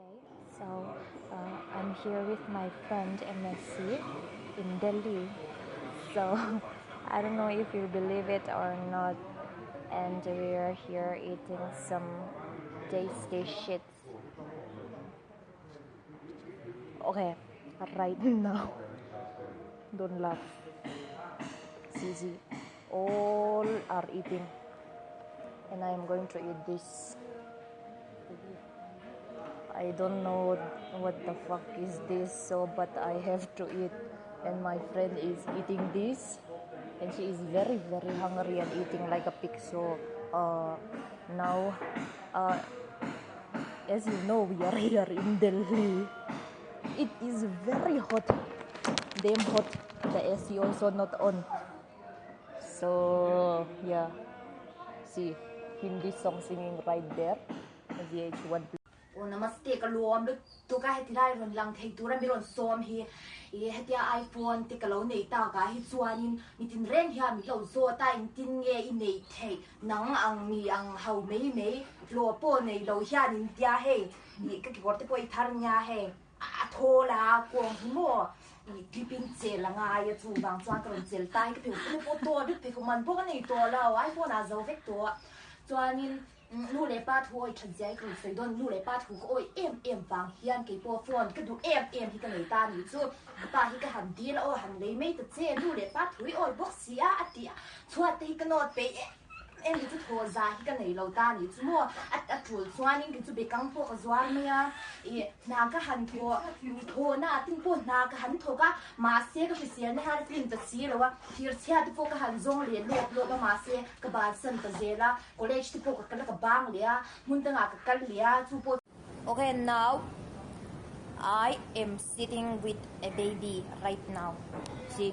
Okay, so uh, I'm here with my friend MSC in Delhi. So I don't know if you believe it or not. And we are here eating some tasty shits. Okay, right now. Don't laugh. See, all are eating. And I am going to eat this. I don't know what the fuck is this, so but I have to eat. And my friend is eating this, and she is very very hungry and eating like a pig. So uh, now, uh, as you know, we are here in Delhi. It is very hot, damn hot. The AC also not on. So yeah, see Hindi song singing right there. VH1. Aw namaste ka lawm lutuk a heti lai rawn lang thei tura mi rawn sawm hi i hetia iPhone te ka lo nei tak ah hi chuanin mi tin reng hian min lo zawt a engtin nge i neih theih nang ang mi ang ho mai mai hlawh pawh nei lo hian in tia hei ih ka kekawr te pawh i thar nia hei a thawl a kawng hi maw ih clip in chel a ngai a chuvang chuan ka rawn chel ta hi ka pheikhawk pawh tawh vek pheikhawk man pawh ka nei tawh lo iPhone ah zo vek tawh chuanin. Nu leh pa thu awih that zia hi ka rawn sawi dawn, nu leh pa thu ka awih em em vang hian kei pawh phone ka duh em em hi ka nei ta a nih chu, ka pa hi ka han dil a aw han lei mai ta che, nu leh pa thu hi awih bawk si a a tih a, chhuat te hi ka nawt peih em em hi chu thaw za hi ka nei lo ta a nih chu maw, a tul chuanin kei chu bekang pawh ka zuar mai a, ih hna ka han thawh thawhna ah tin pawh hna ka han thawk a, mahse ka hriselna hian a tlin ta si lo a, thirchhia te pawh ka han zawng leh lawp lawp a mahse ka bansan ta zel a. College te pawh ka kal a ka bang leh a, hmun dangah ka kal leh a, chu pawh. Okay now I am sitting with a baby right now see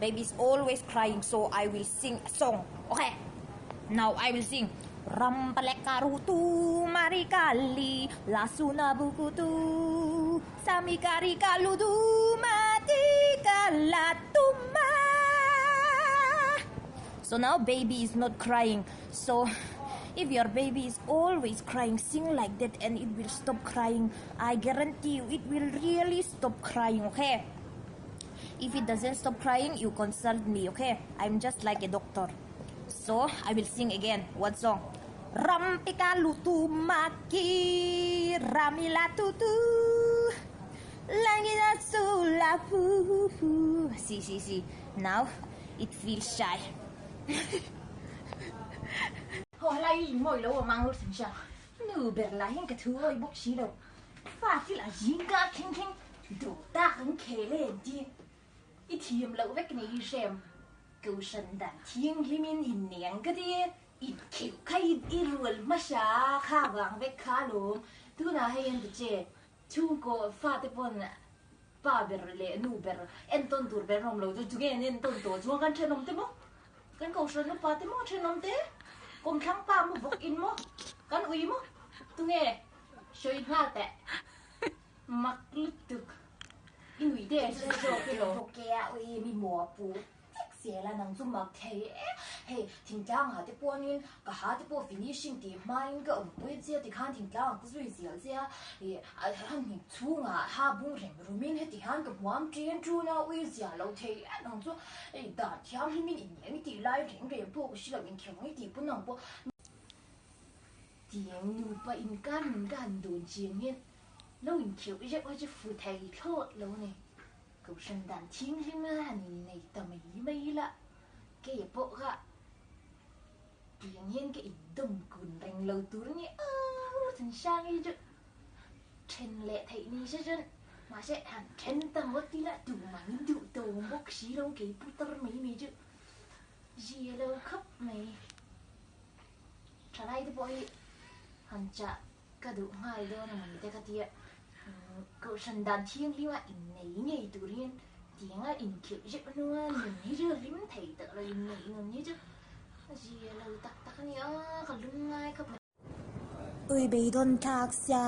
baby is always crying so I will sing a song okay now I will sing Rampalekarutu marikali lasuna bukutu samikari kaludu matikalatuma So now baby is not crying. So if your baby is always crying, sing like that and it will stop crying. I guarantee you it will really stop crying, okay? If it doesn't stop crying, you consult me, okay? I'm just like a doctor. So I will sing again. What song? Rampika lutu maki ramila tutu langit sulafu. See, see, see. Now it feels shy. Haw lai i mawi lo awm ang ur thing sia. Nu ber lah hian ka thu awi bawk si lo. Fa thil a zing ka thleng thleng duh tak an khel e an ti. I thiam loh vek ni i hrem. Kohhran dan thianghlimin inneng ka ti. Inkheuh kha i rual hmasa kha vang vek kha alawm. Tunah hei an ti che. Chhungkaw fate pawn pa ber leh nu ber entawn tur ber an awm lo chu chu nge an entawn tawh chuan kan thenawm te maw? Kan kohhran upa te maw thenawm te? Kawmthlang pa maw bawk in maw? Kan ui maw? Tunge sawi nghal teh mak lutuk i nui te an hre zawk elaw? Ke a ui mi maw pu vek zel a nang chu mak thei e hei thingtlang ah te pawhin ka ha te pawh finishing tih hmain ka awmpui che tikhan thingtlang ah ka zui zel che a ih a han hnik chhungah ha bung rem rumin heti hian ka hmuam ṭin ṭun a ui zia lo thei e nang chu hei dan thianghlimin in eng tih lai reng reng pawh ka hre lo inkhel ang i tih pawn ang pawh tiang nupa inkar nun ka han dawn chiang hian lo inkheuh zeuh a chu fu thei thlawt lo a ni. Kohhran dan thianghlim a han innei ta mai mai la, kei pawh kha tiang hian ka indawm kun reng lo tur a ni au chan hrang hi chu then leh theih ni se chuan mahse han then ta ngawt ila tumah min duh tawm bawk si lo kei putar mai mai chu zia lo khawp mai. Thalai te pawh hi han chah Ka duh nghal dawn a mawni te ka tia, Kohhran dan thianghlim a innei ngei tur hian tiang a inkhilh zeuh hnua nun hi chu hlim thei tak lo inneih nun hi chu a zia lo tak tak a nia, ka lungngai khawp mai. Ui beidawn thlak sia,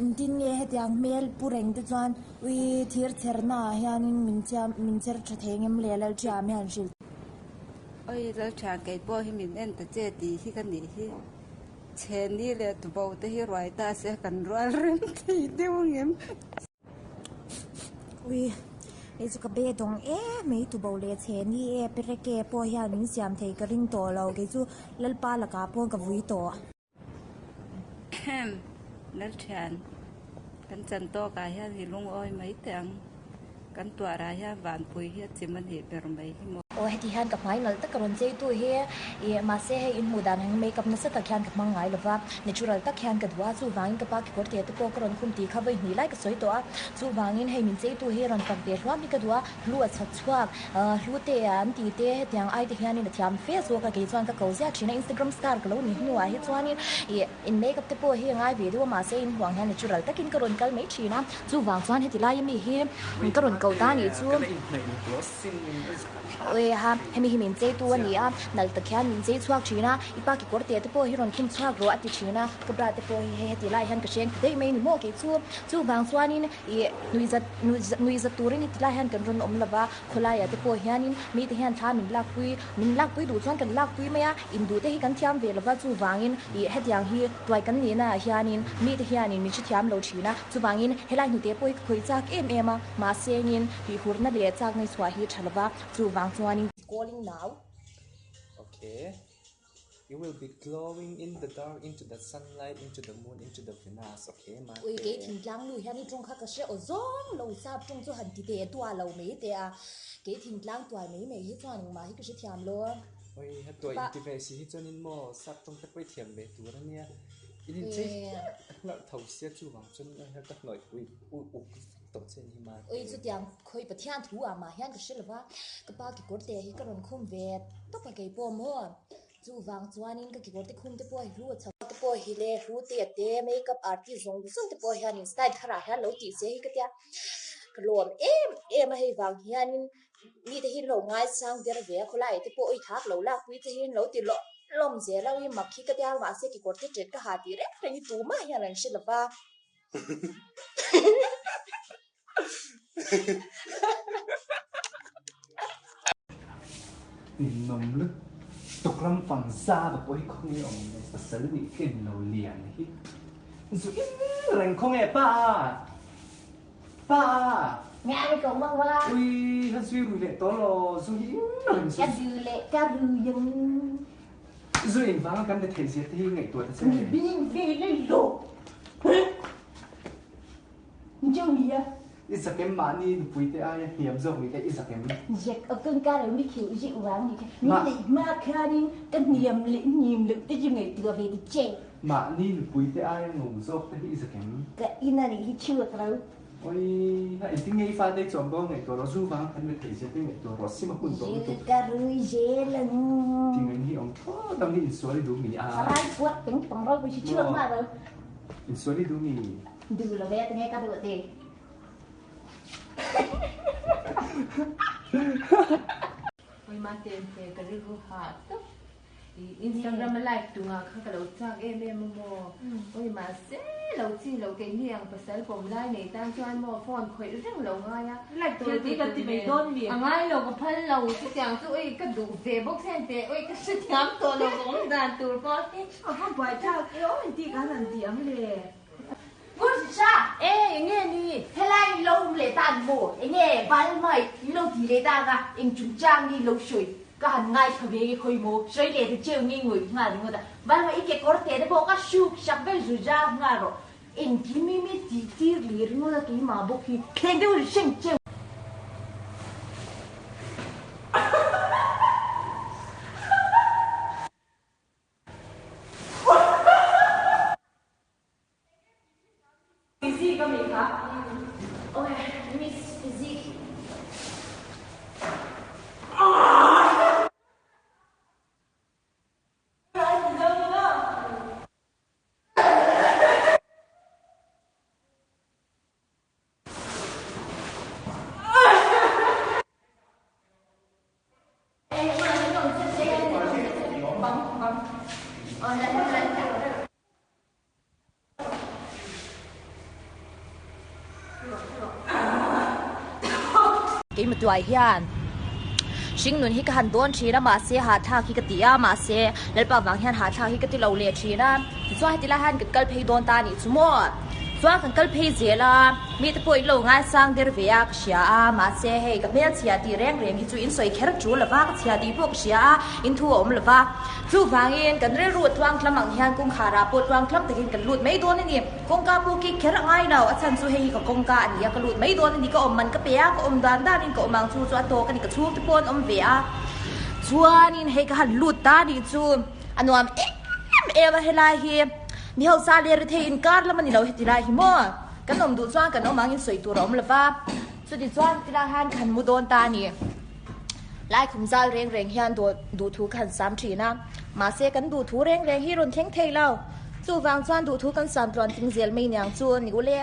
engtin nge hetiang hmel pu reng te chuan ui thir chherna ah hianin min chiam min chher tha thei ngem le Lalṭhiam hian hrilh. Oi Lalṭhian kei pawh hi min en ta che tih hi ka nih hi. Chheni leh tubo te hi ruai ta se kan rual reng thei deuh ang em? Ui, hei chu ka be dawng em mai tubo leh chheni e perek e pawh hian min siam thei ka ring tawh lo kei chu Lalpa lakah pawh ka vui tawh. Ahem, Lalthian, kan chan tawkah hian hi lungawi mai teh ang. Kan tuarah hian vanpui hi a chim a nih ber mai hi maw. Aw heti hian ka hmai nalh tak a rawn chei tu hi ih mahse hei inhmuh dan ang makeup nasa tak hian ka hmang ngai lova natural tak hian ka duh a chuvangin ka pa kekawr te te pawh ka rawn khum tih kha vawi hnih lai ka sawi tawh a chuvangin hei min chei tu hi rawn fak ve hluam hi ka duh a hlu a chhak chhuak hlu te an tih te hetiang ai te hianin a thiam fe zawk a kei chuan ka ko ziah thin a Instagram star ka lo ni hnuah hi chuanin ih In makeup te pawh hi a ngai ve deuh a mahse in huang hian natural takin ka rawn kal mai thin a, chuvang chuan heti laia mi hi ka rawn ko ta nih chu Awiha hemi hi min cheitu a ni a, nalh tak hian min chei chhuak thin a, i pa kekawr te te pawh hi rawn khum chhuak rawh a ti thin a, ka bra te pawh hi hei heti lai hian ka hreng ta daih mai ni maw kei chu, chuvang chuanin ih nuihzat nuihzat turin heti lai hian kan rawn awm lova. Khawlaiah te pawh hianin mite hian thla min lakpui, min lakpui duh chuan kan lakpui mai a, induh te hi kan thiam ve lova chuvangin ih hetiang hi tuai kan nihna ah hianin mite hianin min hrethiam lo thin a, chuvangin helai hnute pawh hi ka khawih chak em em a, mahsengin tihhurna leh chak ngaihchhuah hi tha lova chuvang chuanin. Calling now. Okay. You will be glowing in the dark into the sunlight into the moon into the Venus okay mate. Ui kei thingtlang nu hian i tawng kha ka hre aw zawng lo sap tawng chu han ti teh tuah lo mai teh a kei thingtlang tuai mai mai hi chuan engmah hi ka hre thiam lo. Ui ha tuai in ti ve si hi chuan in maw sap tawng te pawh i thiam ve tur ania in in chei hlauh tho sia chuvang chuan ka hnawih ui uk tawh che ni mate. Ui chutiang khawi Pathian thu ah mah hian ka hre lova ka pa kekawr te hi ka rawn khum ve tawp a kei pawh maw chuvang chuanin ka kekawr te khum te pawh hi hlu a chho te pawh hi le hlu te a te makeup artist zawng zawng te pawh hianin style thar ah hian lo tih che hi ka tia ka lawm em em a hei vang hianin mite hi an lo ngaisang der ve a khawlai te pawh ui thak lo lakpui te hi an lo ti lawm lawm zel a ui mak hi ka tia mahse kekawr te ṭet ka ha tih reng reng hi tumah hian an hre lova. Ninawm lutuk ram fang zava pawh hi khawnge awm le pasal nih tlin lo lian hi zu in reng khawnge pa pa Nga ni ko mang wa. Ui ha zui rui leh tawh lo zu hi in reng zu. Ka du leh ka rui ang. Zu in vanga kan be theih zia te hi ngaihtuah ta che. Ni bing ve le lo. Ni ya. I zakem mahni nupui te aia hniam zawk ni te i zakem. Zek a kan kar lo ni khiu zek wang ni kha. Ni nei hma khanin ka hniam leh hniam loh te chu ngaihtuah ve ta che. Mahni nupui te aia ngo zawk te hi i zakem. Ka ina nih hi chhuak lo. Oi, ha engtin nge i fate i chuan bo ngaihtuah rawh, zu vang kan be thei zia te ngaihtuah rawh, sim a hun tawh lutuk. Zu ka rui zel ang. Tingain hi awm thlawt ang hi insual i duh mi a. Rai puat peng pang ro pui si chhuak ma lo. Insual i duh mi. Duh lo ve tinge ka duh ti. Oi mate te ka rilru hah tawp. Instagram a live tunga kha ka lo chak em em a maw? Oi mahse lo chi lo kei ni ang pasal pawm lai nei tan chuan maw phone khawih reng lo ngai a. Live tur te kan ti mai dawn mi? A ngai lo ka phal lo chutiang chu oi ka duh ve bawk sen teh oi ka hrethiam tawh lo ka awm dan tur pawh hi. A va buai thlak e aw engtik an han ti ang le. Ngurcha e enge ni helai in lo awm leh ta an maw enge Valmai in lo ti leh ta anga eng chungchang nge lo sawi ka han ngaithla ve nge khawi maw sawi leh ta cheu nge ngawih nghal ringawt a Valmai i kekawr te te pawh ka hruk sak vel zu zau nghal rawh engkim i mi tih tir leh ringawt a keimah bawk hi thleng deuh ri hreng cheu. Physique a mi kha? Ok, Miss Physique. Keimah tuai hian hringnun hi ka han dawn thin a mahse hahthlak hi ka ti a mahse Lalpa vang hian hahthlak hi ka ti lo leh thin a. Tichuan heti lai hian kan kal phei dawn ta a nih chu maw? Chuan kan kal phei zel a, mite pawh in lo ngaisang der ve a ka hria a, mahse hei ka hmelchhia tih reng reng hi chu in sawi kher tul lova ka chhia tih pawh ka hria a, in thu a awm lova. Chuvangin kan rilru tluang tlam ang hian kawngkhar ah pawh tluang tlam takin kan lut mai dawn a ni. Kawngka pawh kik kher a ngai lo, a chhan chu hei hi ka kawngka a ni a, ka lut mai dawn a ni, ka awm man ka pe a, ka awm dan danin ka awm ang chu chu a tawk a ni, ka chhungte pawh an awm ve a. Chuanin hei ka han lut ta a nih chu a nuam em em a helai hi mi hausa leh rethei inkar lam a ni lo heti lai hi maw kan awm duh chuan kan awm angin sawi tur a awm lo va, chuti chuan heti lai hian ka han mu dawn ta a ni. Laikhum zal reng reng hian duhthu ka han sam thin a, mahse kan duhthu reng reng hi rawn thleng thei lo. Chuvang chuan duhthu kan sam tluan tling zel mai niang chu ni ule.